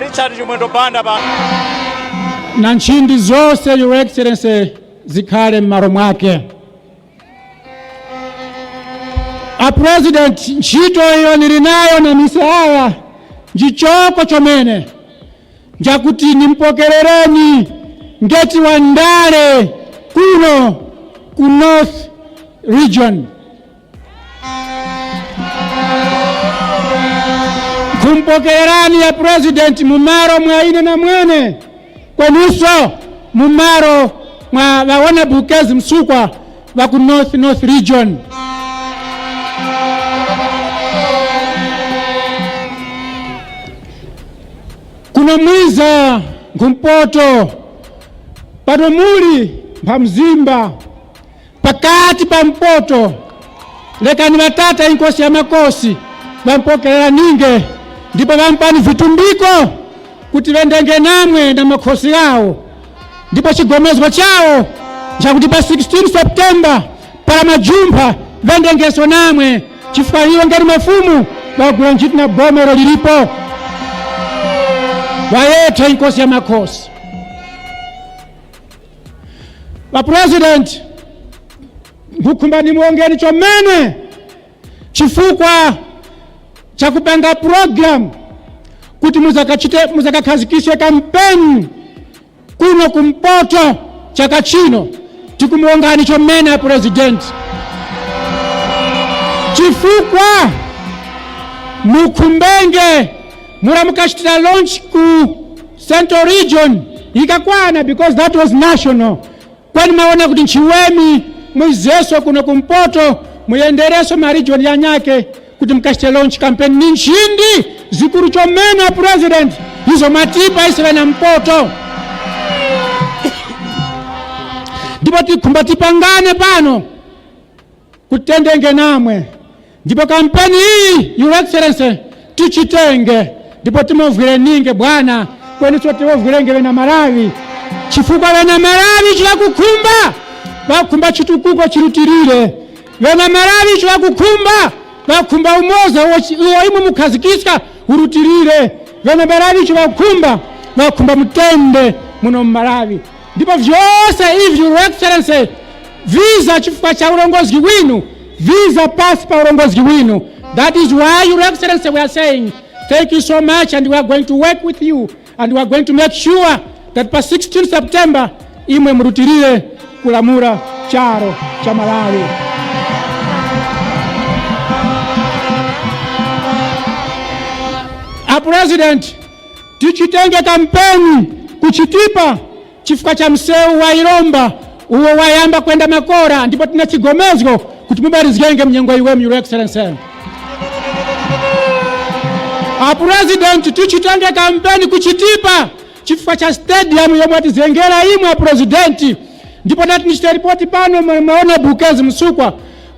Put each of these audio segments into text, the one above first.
Richard Chimwendo Banda pa Na nchindi zonse, Your Excellency, zikhale m'malo mwake. A President, ntchito iyo nili nayo na misaya njichoko chomene njakuti nimpokerereni ngeti wandale kuno ku North Region, kumpokererani ya President mumaro mwa ine na mwene kwenuso mumaro mwa vaona Bukezi Msukwa va ku North Region. Kuno mwiza nkumpoto pano muli mphamzimba pakati pa mpoto, lekani vatata inkosi ya makosi vampokerera ninge ndipo vampani vitumbiko kuti vendenge namwe na makhosi awo, ndipo chigomezwa chawo chakuti pa 16 September pala majumpha vendengeso namwe, chifukwa iwo ngati mafumu vagula ntchito na bomero lilipo vayetha inkosi ya makhosi. Va President, nkukhumba nimuongeni chomene chifukwa chakupanga program kuti muzakakhazikishe kampeni kuno kumpoto chaka chino. Tikumuongani chomene a President, chifukwa mukhumbenge mura mukachitira launch ku Central Region ikakwana, because that was national. Kwani maona kuti nchiwemi mwizeso kuno kumpoto muyendereso ma region ya nyake kuti mukachite launch campaign. Ni nchindi zikuru chomene a President izo matipa isive na mpoto, ndipo tikhumba tipangane pano kutendenge namwe, ndipo kampeni iyi, Your Excellency, tichitenge ndipo timovwire ninge bwana kweniso timovwirenge vena Malawi, chifukwa vena Malawi chivakukhumba vakhumba chitukuko chirutirire, vena Malawi chivakukhumba vakhumba umoza uwo imwe mukhazikiswa urutirire, vena Malawi chivakhumba vakhumba mutende muno mMalawi. Ndipo vyose ivi, Your Excellency, viza chifukwa cha ulongozi winu, viza pasi pa ulongozi winu. That is why, Your Excellency, we are saying thank you so much, and we are going to work with you and we are going to make sure that pa 16 September imwe murutirire kulamura charo cha Malawi. A President, tichitenge kampeni kuchitipa chifukwa cha msewu wa Ilomba uwo wayamba kwenda makora, ndipo tina chigomezgo kuti mubarizgenge mnyengo iwemi, Your Excellency. A President, tichitenge kampeni kuchitipa chifukwa cha stadium yomwe atizengera imwe a President, ndipo nati nichite ripoti pano maona Bukezi Msukwa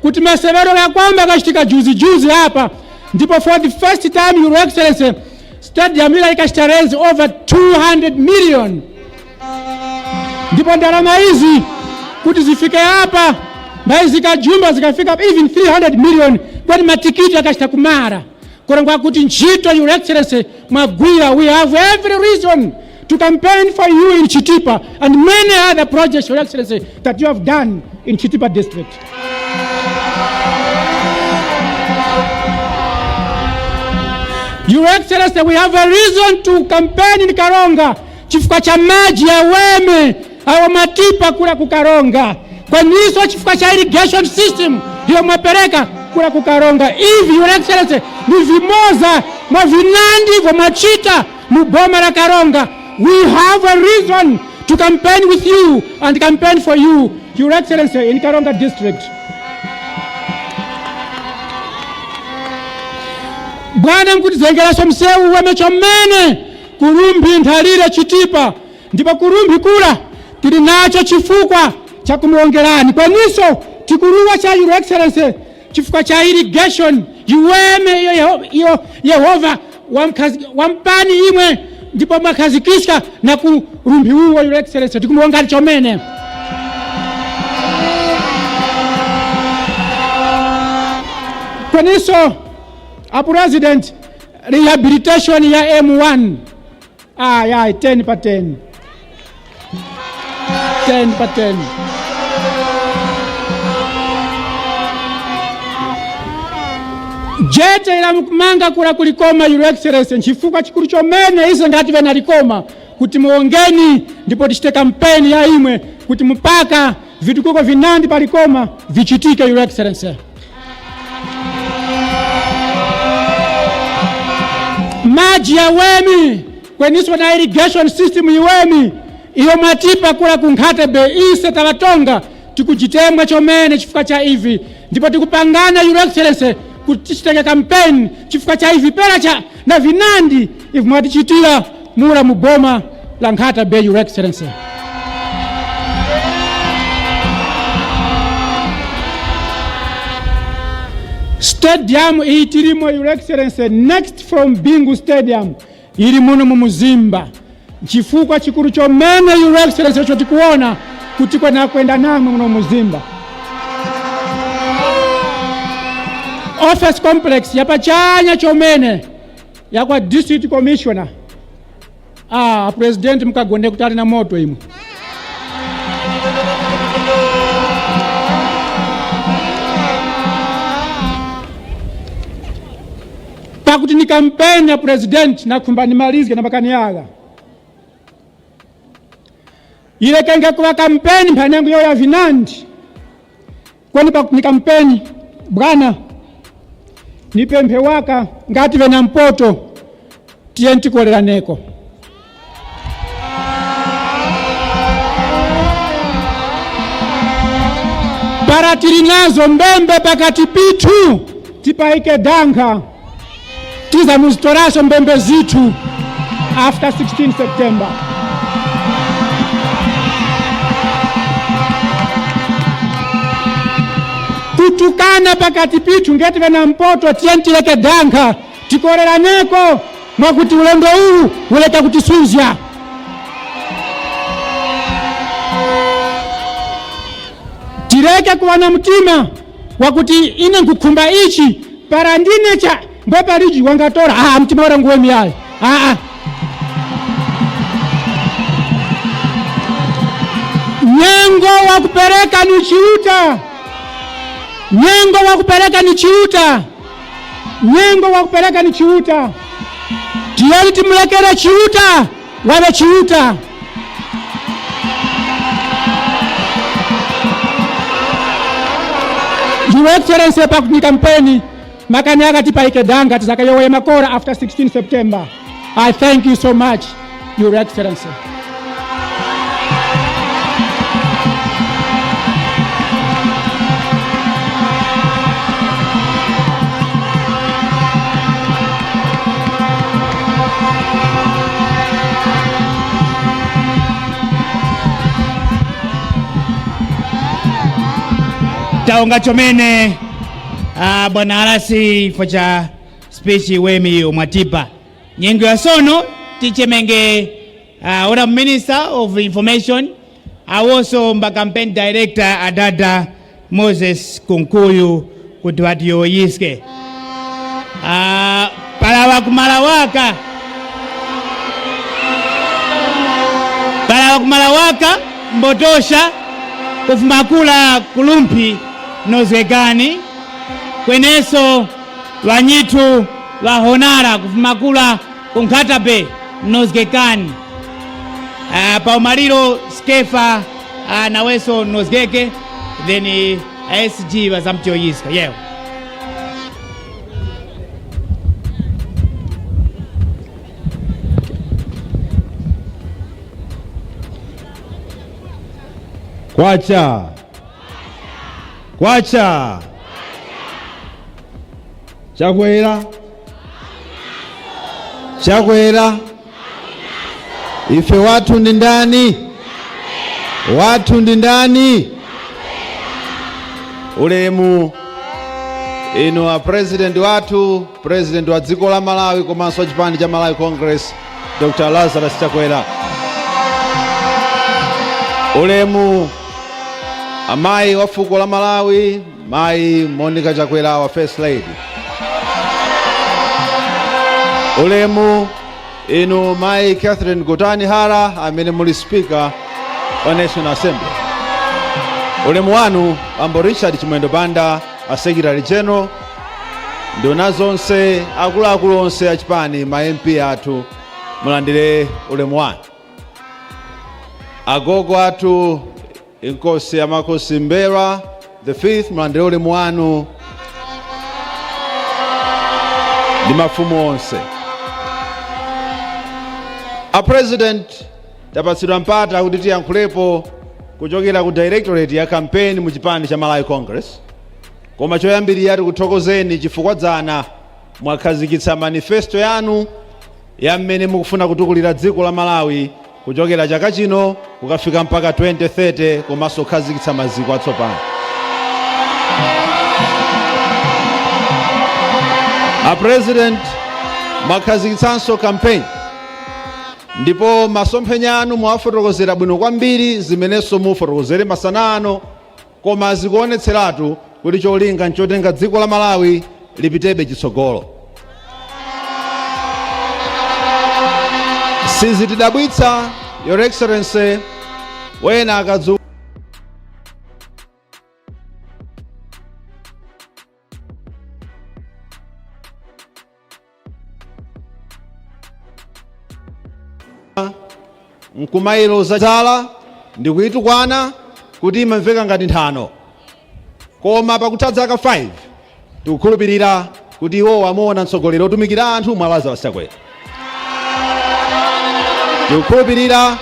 kuti masevero ya kwamba akachitika juzi juzi hapa, ndipo for the first time, Your Excellency, stadium ila ikachita raise over 200 million, ndipo ndalama izi kuti zifike hapa mbayi zikajumba zikafika even 300 million, kwani matikiti akachita kumara kulongwa kuti ntchito, Your Excellency, mwagwira. We have every reason to campaign for you in Chitipa and many other projects, Your Excellency, that you have done in Chitipa district. Your Excellency, we have a reason to campaign in Karonga chifukwa cha maji ya weme awo matipa kula kukaronga, kwaniso chifukwa cha irrigation system hiyo mwapereka kula kukaronga. Ivi, Your Excellency, ni vimoza mwa vinandi vyo mwachita mu boma la Karonga. We have a reason to campaign with you and campaign for you, Your Excellency, in Karonga district. Bwana nkutizengeraso msewu wemechomene kurumbi nthalire Chitipa, ndipo kurumbi kula tili nacho chifukwa cha kumuongerani, kweniso tikuruwa cha Your Excellency chifukwa cha irrigation iweme iyo Yehova wampani imwe ndipo mwakhazikisha na kurumbi uwo, Your Excellency, tikumuongani chomene. Kweniso a President, rehabilitation ya M1 Ayayi, 10 pa 10, 10 pa 10. Jetty ila mukumanga kula kulikoma, Your Excellency, nchifukwa chikulu chomene ise ngati vena Likoma kuti muongeni ndipo tichite kampeni ya imwe kuti mpaka vitukuko vinandi palikoma vichitike, Your Excellency. Maji ya wemi kweniswa na irrigation system iwemi iyo mwatipa kula ku Nkhata Bay, ise tavatonga tikujitemwa chomene chifukwa cha ivi, ndipo tikupangana, Your Excellency, kuti tichitenge campaign chifukwa cha ivi pera cha na vinandi ivi mwatichitira mula muboma la Nkhata Bay, Your Excellency. Stadium iyi tilimo, Your Excellency, next from Bingu Stadium, ili muno mu Muzimba, chifukwa chikulu chomene, Your Excellency, cho tikuona kuti kwena kwenda namwe muno Muzimba. Office complex yapachanya chomene yakwa district commissioner. Ah, president, mkagonde kutali na moto imwe. Pakuti ni kampeni ya president, nakhumba nimalizike na makani yaga ilekenge kuwa kampeni mphanengo yo ya vinandi, kweni pakuti ni kampeni bwana, nipemphe waka ngati vena mpoto tiye ntikoleraneko. Para tili nazo mbembe pakati pithu, tipaike dankha tiza muzitoraso mbembe zithu after 16 September. Kutukana pakati pithu ngeti vena mpoto, tiye ntileke dankha tikoleraneko mwakuti ulendo uwu uleka kutisuzya. Tileke kuwa na mtima wakuti ine nkukhumba ichi para ndine cha mbopaliji wangatora. Ah, mtima ora nguwe miyayo. Ah, ah. Nyengo wa kupereka ni Chiuta, nyengo wa kupereka ni Chiuta, nyengo wa kupereka ni Chiuta. Tiyeni timulekere Chiuta wawe Chiuta. Your Excellency, pakuti ni kampeni, makani akati paike danga tizakayowe makora after 16 September. I thank you so much, Your Excellency. Taonga chomene, bwana Alasi, ifo cha speech wemi omwatipa. Nyengo ya sono tichemenge Honorable Minister of Information, awonso mba campaign director, adada Moses Kunkuyu, kuti vatiyoyiske. Palawa kumalawaka, palawa kumalawaka mbotosha kufumakula kulumpi nozwekani, kweneso wanyithu wahonara kufumakula kunkhata Bay nozgekani. Paumaliro skefa, nawenso nozgeke, then SG vazamtiyoyiska yewo. Kwacha, kwacha, Chakwera, Chakwera, ife wathu ndi ndani? Wathu ndi ndani? Ulemu inu a president wathu, president wa dziko la Malawi komanso wa chipani cha Malawi Congress, Dr. Lazarus Chakwera. Ulemu amayi wa fuko la Malawi, mayi Monica Chakwera wa First Lady. Ulemu Inu Mayi Catherine Gotani Hara amene muli Speaker wa National Assembly, ulemu wanu. Ambo Richard Chimwendo Banda, a Secretary General, nduna zonse, akuluakulu onse achipani, ma MP athu, mulandire ulemu wanu. Agogo athu, Inkosi Amakosi Mbera the Fifth, mulandire ulemu wanu ndi mafumu onse. A President, tapatsidwa mpata kuti tiyankhulepo kuchokera ku Directorate ya Campaign mu chipani cha Malawi Congress. Koma choyambirira, tikuthokozeni chifukwa dzana mwakhazikitsa manifesto yanu ya mmene mukufuna kutukulira dziko la Malawi kuchokera chaka chino kukafika mpaka 2030, komanso kukhazikitsa maziko atsopano. A President, mwakhazikitsanso campaign ndipo masomphenya anu mwawafotokozera bwino kwambiri, zimenenso mufotokozere masana ano, koma zikuonetseratu kuti cholinga nchotenga dziko la Malawi lipitebe chitsogolo. Sizitidabwitsa, Your Excellency, wena akadzuka nkumayiloza zala ndikuyitukwana kuti imamveka ngati nthano, koma pakutha zaka 5 tikukhulupirira kuti iwo amuona mtsogoleri otumikira anthu mwa Lazarus Chakwera. Tikukhulupirira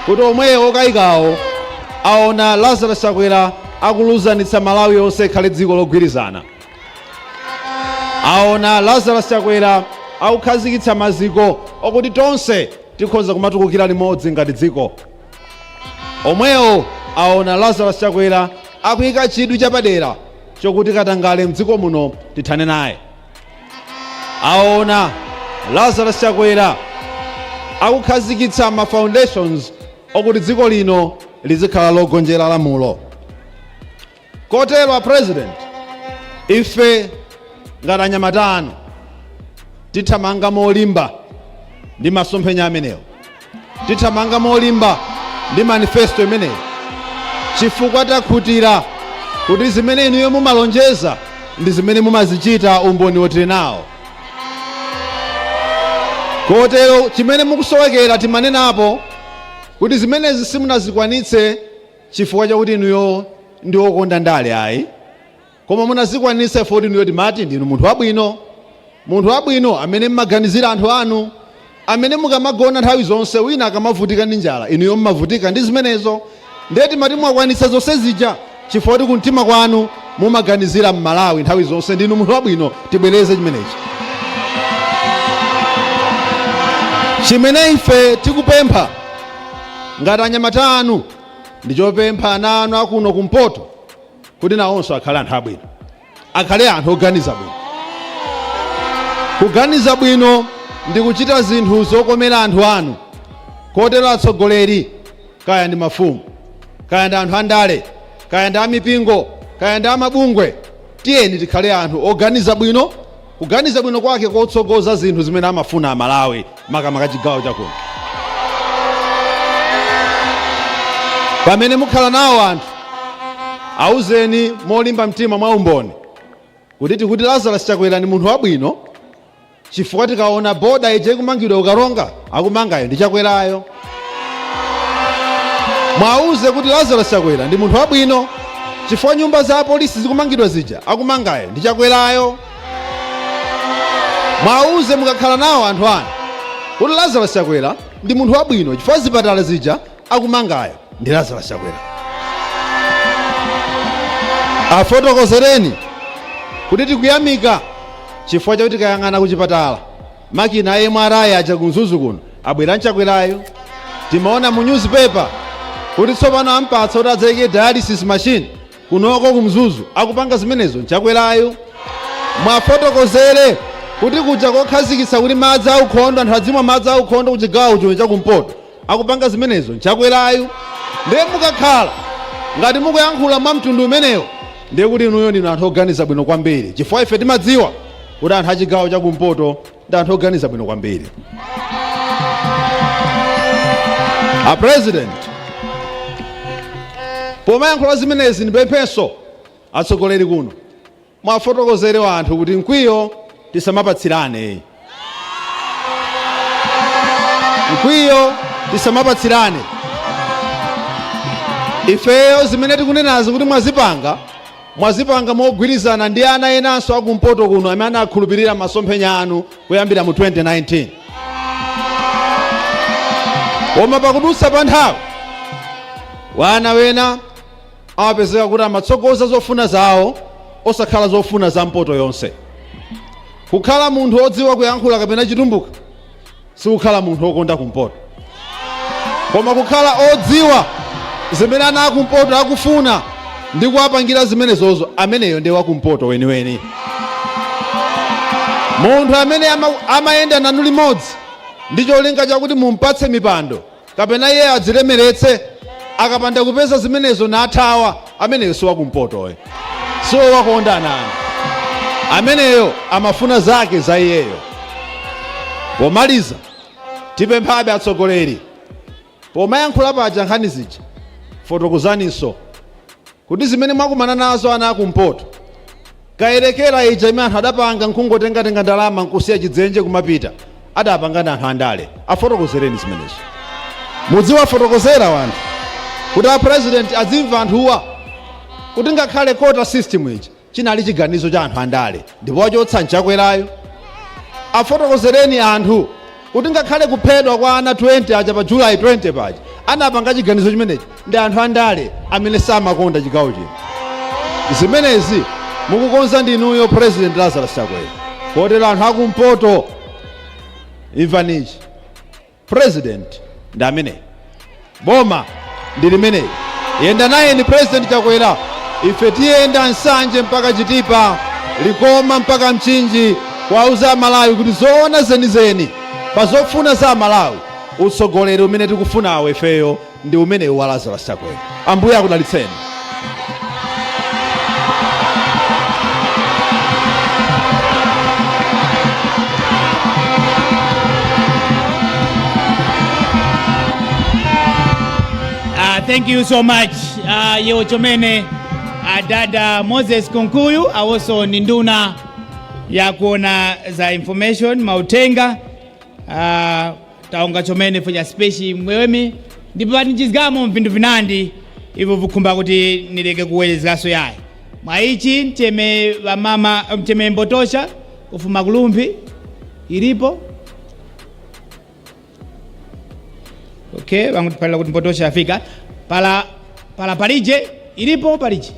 kuti omwewo okayikawo aona Lazarus Chakwera akuluzanitsa Malawi yonse ikhale dziko logwirizana, aona Lazarus Chakwera akukhazikitsa maziko okuti tonse tikhoza kumatukukira limodzi ngati dziko, omwewo aona Lazarus Chakwera akuyika chidwi chapadera chokuti katangale mdziko muno tithane naye, aona Lazarus Chakwera akukhazikitsa ma foundations okuti dziko lino lizikhala logonjera lamulo. Kotero a President, ife ngati anyamata anu tithamanga molimba ndi masomphenya amenewo, tithamanga molimba ndi manifesto imeneyo, chifukwa takhutira kuti zimene inuyo mumalonjeza ndi zimene mumazichita, umboni wotili nawo. Kotero chimene mukusowekera, timanenapo kuti zimenezi simunazikwanitse chifukwa chakuti inuyo ndi okonda ndale, ayi, koma munazikwanitsa poti inuyo timati ndinu munthu wabwino, munthu wabwino amene mmaganizira anthu anu, amene mukamagona nthawi zonse wina akamavutika ndi njala inuyo mmavutika ndi zimenezo. Ndiye timati mwakwanitsa zonse zija chifukwa kuti kumtima kwanu mumaganizira Mmalawi nthawi zonse, ndinu munthu wabwino. Tibwereze chimenechi. Chimene ife tikupempha ngati anyamata anu ndi chopempha ana anu akuno kumpoto kuti nawonso akhale anthu abwino, akhale anthu oganiza bwino. Kuganiza bwino ndi kuchita zinthu zokomera anthu anu. Kotero atsogoleri, kaya ndi mafumu, kaya ndi anthu andale, kaya ndi amipingo, kaya ndi amabungwe, tiyeni tikhale anthu oganiza bwino, kuganiza bwino kwake kotsogoza zinthu zimene amafuna Amalawi, makamaka chigawo chakuno. Pamene mukhala nawo anthu, auzeni molimba mtima, mwa umboni, kuti tikuti Lazarus Chakwera ndi munthu wabwino chifukwa tikaona boda ija ikumangidwa ukaronga, akumangayo ndi Chakwerayo. Mwauze kuti Lazarus Chakwera ndi munthu wabwino chifukwa nyumba za apolisi zikumangidwa zija, akumangayo ndi Chakwerayo. Mwauze mukakhala nawo anthu anu kuti Lazarus Chakwera ndi munthu wabwino chifukwa zipatala zija akumangayo ndi Lazarus Chakwera. Afotokozereni kuti tikuyamika chifukwa chakuti tikayang'ana kuchipatala, makina a MRI aja ku Mzuzu kuno abwera nchakwerayo. Timaona mu newspaper kuti tsopano ampatsa kuti adzayike dialysis machine kunoko ku Mzuzu, akupanga zimenezo nchakwerayo. Mwafotokozere kuti kuja kokhazikitsa kuti madzi aukhondo, anthu adzimwa madzi aukhondo ku chigawo chino chakumpoto, akupanga zimenezo nchakwerayo. Ndiye mukakhala ngati mukuyankhula mwa mtundu umenewo, ndiye kuti inuyo ndinu anthu oganiza bwino kwambiri, chifukwa ife timadziwa kuti anthu achigawo chakumpoto ndi anthu oganiza bwino kwambiri. A president pomayankhula zimenezi, ndipemphenso atsogoleri kuno mwafotokozere anthu kuti mkwiyo tisamapatsirane, mkwiyo tisamapatsirane. Ifeyo zimene tikunenazi kuti mwazipanga, mwazipanga mogwirizana ndi ana enanso akumpoto kuno amene anakhulupirira masomphenya anu kuyambira mu 2019. Koma pakudutsa pa nthawi, wana wena amapezeka kuti amatsogoza zofuna zawo, osakhala zofuna za mpoto yonse. Kukhala munthu wodziwa kuyankhula kapena Chitumbuka sikukhala munthu wokonda kumpoto, koma kukhala odziwa zimene ana akumpoto akufuna ndi kuwapangira zimenezozo, ameneyo ndiye wakumpoto weniweni. Munthu amene amayenda nanu limodzi ndi cholinga chakuti mumpatse mipando kapena iye adzilemeretse, akapanda kupeza zimenezo nathawa, ameneyo siwakumpotoyo, siwowakonda ana anu. Ameneyo amafuna zake za iyeyo. Pomaliza, tipemphabe atsogoleri, pomayankhula paja nkhani zija, fotokozaninso kuti zimene mwakumana nazo ana akumpoto, Kayelekera ija imene anthu adapanga nkungotengatenga ndalama nkusiya chidzenje kumapita, adapanga ndi anthu andale. Afotokozereni zimenezo, mudziwafotokozera wanthu kuti a president adzimva anthuwa kuti ngakhale quota system ija chinali chiganizo cha anthu andale ndipo wachotsa nchakwerayo. Afotokozereni anthu kuti ngakhale kuphedwa kwa ana 20 aja pa July 20 paja, anapanga chiganizo chimenechi ndi anthu andale amene samakonda chigawo chino. Zimenezi mukukonza ndinuyo, President Lazarus Chakwera. Kotero anthu akumpoto, imvanichi: president ndi ameneyi, boma ndi limeneyi, yenda naye ni President Chakwera. Ife tiyenda Nsanje mpaka Chitipa, Likoma mpaka Mchinji, kuwauza Amalawi kuti zoona zenizeni pa zofuna za Amalawi, utsogoleri umene tikufunawo ifeyo ndi umenewu wa Lazarus Chakwera. Ambuye akudalitseni. Thank you so much, yewo chomene dada Moses Kunkuyu, awonso ni nduna yakuona za information, mautenga. Taonga chomene fo cha speech mwewemi, ndipo patinjizgamo mvindu vinandi ivo vukhumba kuti nileke kuwerezekaso yayi. Mwaichi mcheme vamama, mcheme mbotosha kufuma kulumbi ilipo. Okay, vangutipalira kuti mbotosha afika pala pala palije ilipo palije.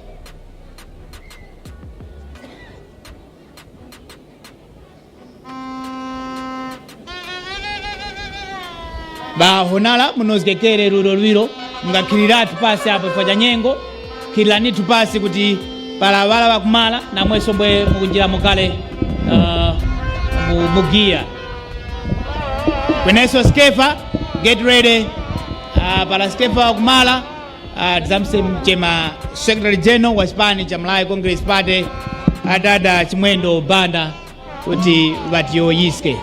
Bahonala munozikekere lulo lwiro, mungakhiliratu pasi apo chifukwa cha nyengo. Khiliranitu pasi kuti palavala vakumala namwenso mbwe mukunjira mukale mugiya kwenenso. Skefa, get ready. Pala Skefa wakumala, tizamse mchema secretary general wa chipani cha Malawi Congress Party, adada Chimwendo Banda, kuti vatiyoyiske.